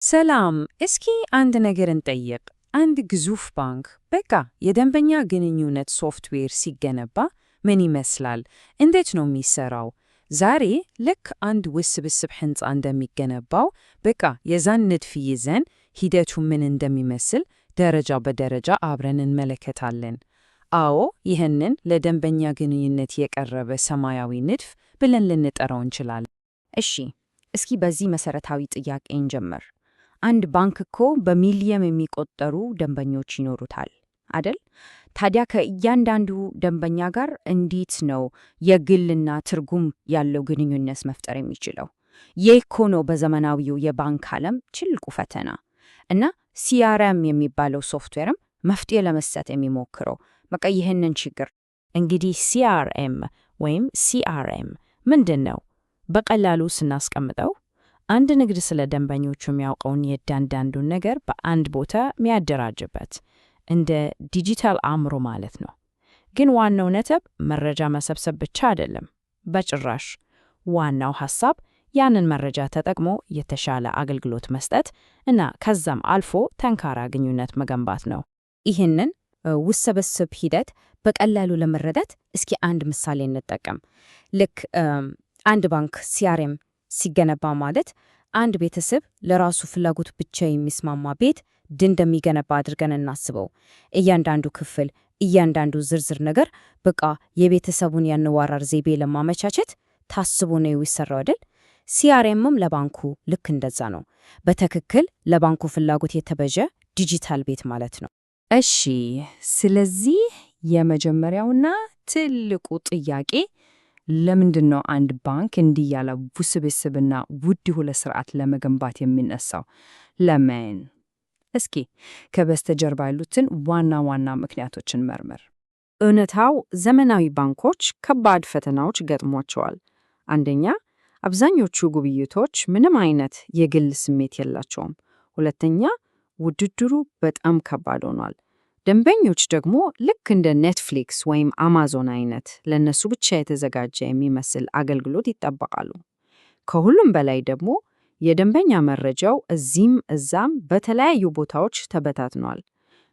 ሰላም፣ እስኪ አንድ ነገር እንጠይቅ። አንድ ግዙፍ ባንክ በቃ የደንበኛ ግንኙነት ሶፍትዌር ሲገነባ ምን ይመስላል? እንዴት ነው የሚሰራው? ዛሬ ልክ አንድ ውስብስብ ሕንፃ እንደሚገነባው በቃ የዛን ንድፍ ይዘን ሂደቱ ምን እንደሚመስል ደረጃ በደረጃ አብረን እንመለከታለን። አዎ፣ ይህንን ለደንበኛ ግንኙነት የቀረበ ሰማያዊ ንድፍ ብለን ልንጠራው እንችላለን። እሺ፣ እስኪ በዚህ መሰረታዊ ጥያቄ እንጀምር። አንድ ባንክ እኮ በሚሊየን የሚቆጠሩ ደንበኞች ይኖሩታል አደል? ታዲያ ከእያንዳንዱ ደንበኛ ጋር እንዴት ነው የግልና ትርጉም ያለው ግንኙነት መፍጠር የሚችለው? ይህ እኮ ነው በዘመናዊው የባንክ ዓለም ትልቁ ፈተና። እና CRM የሚባለው ሶፍትዌርም መፍትሄ ለመስጠት የሚሞክረው በቃ ይህንን ችግር። እንግዲህ CRM ወይም CRM ምንድን ነው? በቀላሉ ስናስቀምጠው አንድ ንግድ ስለ ደንበኞቹ የሚያውቀውን የእያንዳንዱን ነገር በአንድ ቦታ የሚያደራጅበት እንደ ዲጂታል አእምሮ ማለት ነው። ግን ዋናው ነጥብ መረጃ መሰብሰብ ብቻ አይደለም፣ በጭራሽ። ዋናው ሐሳብ ያንን መረጃ ተጠቅሞ የተሻለ አገልግሎት መስጠት እና ከዛም አልፎ ጠንካራ ግንኙነት መገንባት ነው። ይህንን ውስብስብ ሂደት በቀላሉ ለመረዳት እስኪ አንድ ምሳሌ እንጠቀም። ልክ አንድ ባንክ CRM ሲገነባ ማለት አንድ ቤተሰብ ለራሱ ፍላጎት ብቻ የሚስማማ ቤት እንደሚገነባ አድርገን እናስበው። እያንዳንዱ ክፍል፣ እያንዳንዱ ዝርዝር ነገር በቃ የቤተሰቡን የአኗኗር ዘይቤ ለማመቻቸት ታስቦ ነው የሚሰራው አይደል? CRM ም ለባንኩ ልክ እንደዛ ነው። በትክክል ለባንኩ ፍላጎት የተበጀ ዲጂታል ቤት ማለት ነው። እሺ፣ ስለዚህ የመጀመሪያውና ትልቁ ጥያቄ ለምንድን ነው አንድ ባንክ እንዲህ ያለ ውስብስብና ውድ የሆነ ስርዓት ለመገንባት የሚነሳው? ለምን? እስኪ ከበስተጀርባ ያሉትን ዋና ዋና ምክንያቶችን መርምር። እውነታው ዘመናዊ ባንኮች ከባድ ፈተናዎች ገጥሟቸዋል። አንደኛ፣ አብዛኞቹ ግብይቶች ምንም አይነት የግል ስሜት የላቸውም። ሁለተኛ፣ ውድድሩ በጣም ከባድ ሆኗል። ደንበኞች ደግሞ ልክ እንደ ኔትፍሊክስ ወይም አማዞን አይነት ለእነሱ ብቻ የተዘጋጀ የሚመስል አገልግሎት ይጠብቃሉ። ከሁሉም በላይ ደግሞ የደንበኛ መረጃው እዚህም እዛም በተለያዩ ቦታዎች ተበታትኗል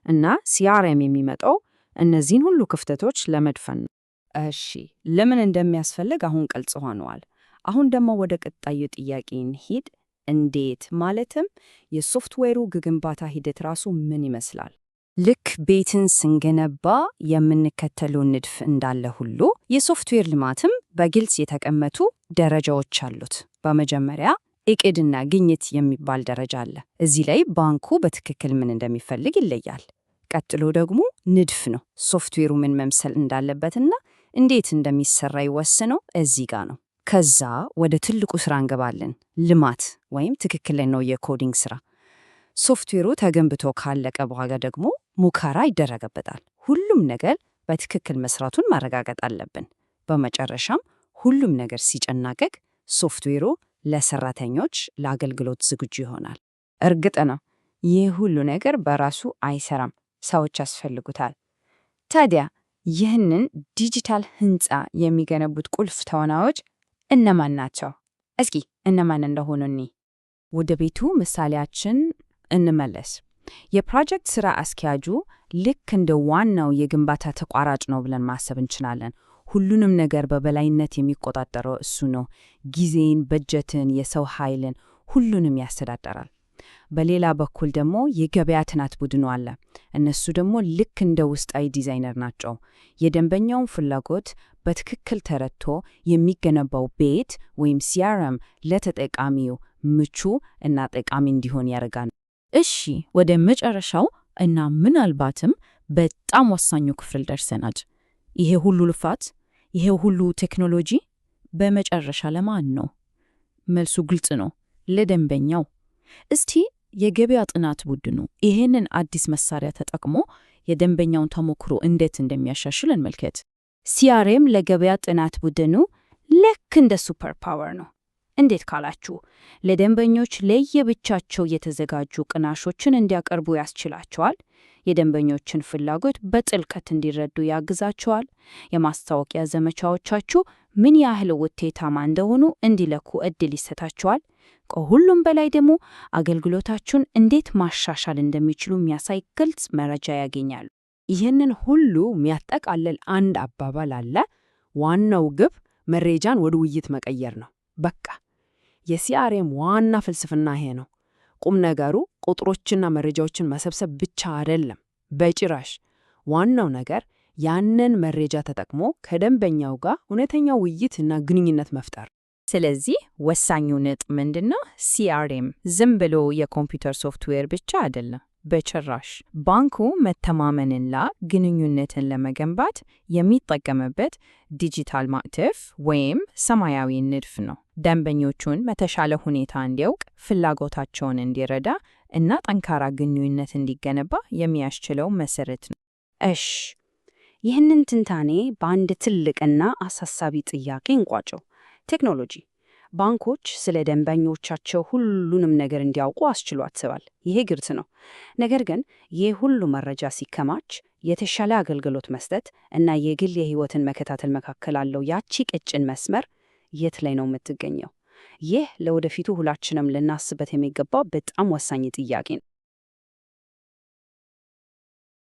እና CRM የሚመጣው እነዚህን ሁሉ ክፍተቶች ለመድፈን ነው። እሺ፣ ለምን እንደሚያስፈልግ አሁን ግልጽ ሆኗል። አሁን ደግሞ ወደ ቀጣዩ ጥያቄ እንሂድ። እንዴት? ማለትም የሶፍትዌሩ ግንባታ ሂደት ራሱ ምን ይመስላል? ልክ ቤትን ስንገነባ የምንከተለው ንድፍ እንዳለ ሁሉ የሶፍትዌር ልማትም በግልጽ የተቀመጡ ደረጃዎች አሉት። በመጀመሪያ እቅድና ግኝት የሚባል ደረጃ አለ። እዚህ ላይ ባንኩ በትክክል ምን እንደሚፈልግ ይለያል። ቀጥሎ ደግሞ ንድፍ ነው። ሶፍትዌሩ ምን መምሰል እንዳለበትና እንዴት እንደሚሰራ ይወስነው እዚህ ጋር ነው። ከዛ ወደ ትልቁ ስራ እንገባለን፣ ልማት ወይም ትክክለኛው የ coding ስራ። ሶፍትዌሩ ተገንብቶ ካለቀ በኋላ ደግሞ ሙከራ ይደረግበታል። ሁሉም ነገር በትክክል መስራቱን ማረጋገጥ አለብን። በመጨረሻም ሁሉም ነገር ሲጠናቀቅ ሶፍትዌሩ ለሰራተኞች ለአገልግሎት ዝግጁ ይሆናል። እርግጥ ነው ይህ ሁሉ ነገር በራሱ አይሰራም፣ ሰዎች ያስፈልጉታል። ታዲያ ይህንን ዲጂታል ህንፃ የሚገነቡት ቁልፍ ተዋናዮች እነማን ናቸው? እስኪ እነማን እንደሆኑ እንይ። ወደ ቤቱ ምሳሌያችን እንመለስ። የፕሮጀክት ስራ አስኪያጁ ልክ እንደ ዋናው የግንባታ ተቋራጭ ነው ብለን ማሰብ እንችላለን። ሁሉንም ነገር በበላይነት የሚቆጣጠረው እሱ ነው። ጊዜን፣ በጀትን፣ የሰው ኃይልን ሁሉንም ያስተዳድራል። በሌላ በኩል ደግሞ የገበያ ጥናት ቡድኑ አለ። እነሱ ደግሞ ልክ እንደ ውስጣዊ ዲዛይነር ናቸው። የደንበኛውን ፍላጎት በትክክል ተረድቶ የሚገነባው ቤት ወይም CRM ለተጠቃሚው ምቹ እና ጠቃሚ እንዲሆን ያደርጋል። እሺ፣ ወደ መጨረሻው እና ምናልባትም በጣም ወሳኙ ክፍል ደርሰናል። ይሄ ሁሉ ልፋት፣ ይሄ ሁሉ ቴክኖሎጂ በመጨረሻ ለማን ነው? መልሱ ግልጽ ነው፣ ለደንበኛው። እስቲ የገበያ ጥናት ቡድኑ ይሄንን አዲስ መሳሪያ ተጠቅሞ የደንበኛውን ተሞክሮ እንዴት እንደሚያሻሽል እንመልከት። CRM ለገበያ ጥናት ቡድኑ ልክ እንደ super power ነው። እንዴት ካላችሁ ለደንበኞች ለየብቻቸው የተዘጋጁ ቅናሾችን እንዲያቀርቡ ያስችላቸዋል። የደንበኞችን ፍላጎት በጥልቀት እንዲረዱ ያግዛቸዋል። የማስታወቂያ ዘመቻዎቻችሁ ምን ያህል ውጤታማ እንደሆኑ እንዲለኩ እድል ይሰጣቸዋል። ከሁሉም በላይ ደግሞ አገልግሎታቸውን እንዴት ማሻሻል እንደሚችሉ የሚያሳይ ግልጽ መረጃ ያገኛሉ። ይህንን ሁሉ የሚያጠቃልል አንድ አባባል አለ። ዋናው ግብ መረጃን ወደ ውይይት መቀየር ነው። በቃ የ CRM ዋና ፍልስፍና ይሄ ነው። ቁም ነገሩ ቁጥሮችና መረጃዎችን መሰብሰብ ብቻ አይደለም፣ በጭራሽ። ዋናው ነገር ያንን መረጃ ተጠቅሞ ከደንበኛው ጋር እውነተኛ ውይይት እና ግንኙነት መፍጠር። ስለዚህ ወሳኙ ነጥብ ምንድነው? CRM ዝም ብሎ የኮምፒውተር ሶፍትዌር ብቻ አይደለም፣ በጭራሽ። ባንኩ መተማመንና ግንኙነትን ለመገንባት የሚጠቀምበት ዲጂታል ማዕቀፍ ወይም ሰማያዊ ንድፍ ነው። ደንበኞቹን በተሻለ ሁኔታ እንዲያውቅ፣ ፍላጎታቸውን እንዲረዳ እና ጠንካራ ግንኙነት እንዲገነባ የሚያስችለው መሰረት ነው። እሽ፣ ይህንን ትንታኔ በአንድ ትልቅና አሳሳቢ ጥያቄ እንቋጨው። ቴክኖሎጂ ባንኮች ስለ ደንበኞቻቸው ሁሉንም ነገር እንዲያውቁ አስችሏቸዋል። ይሄ ግልጽ ነው። ነገር ግን ይህ ሁሉ መረጃ ሲከማች የተሻለ አገልግሎት መስጠት እና የግል የሕይወትን መከታተል መካከል አለው ያቺ ቀጭን መስመር የት ላይ ነው የምትገኘው? ይህ ለወደፊቱ ሁላችንም ልናስበት የሚገባው በጣም ወሳኝ ጥያቄ ነው።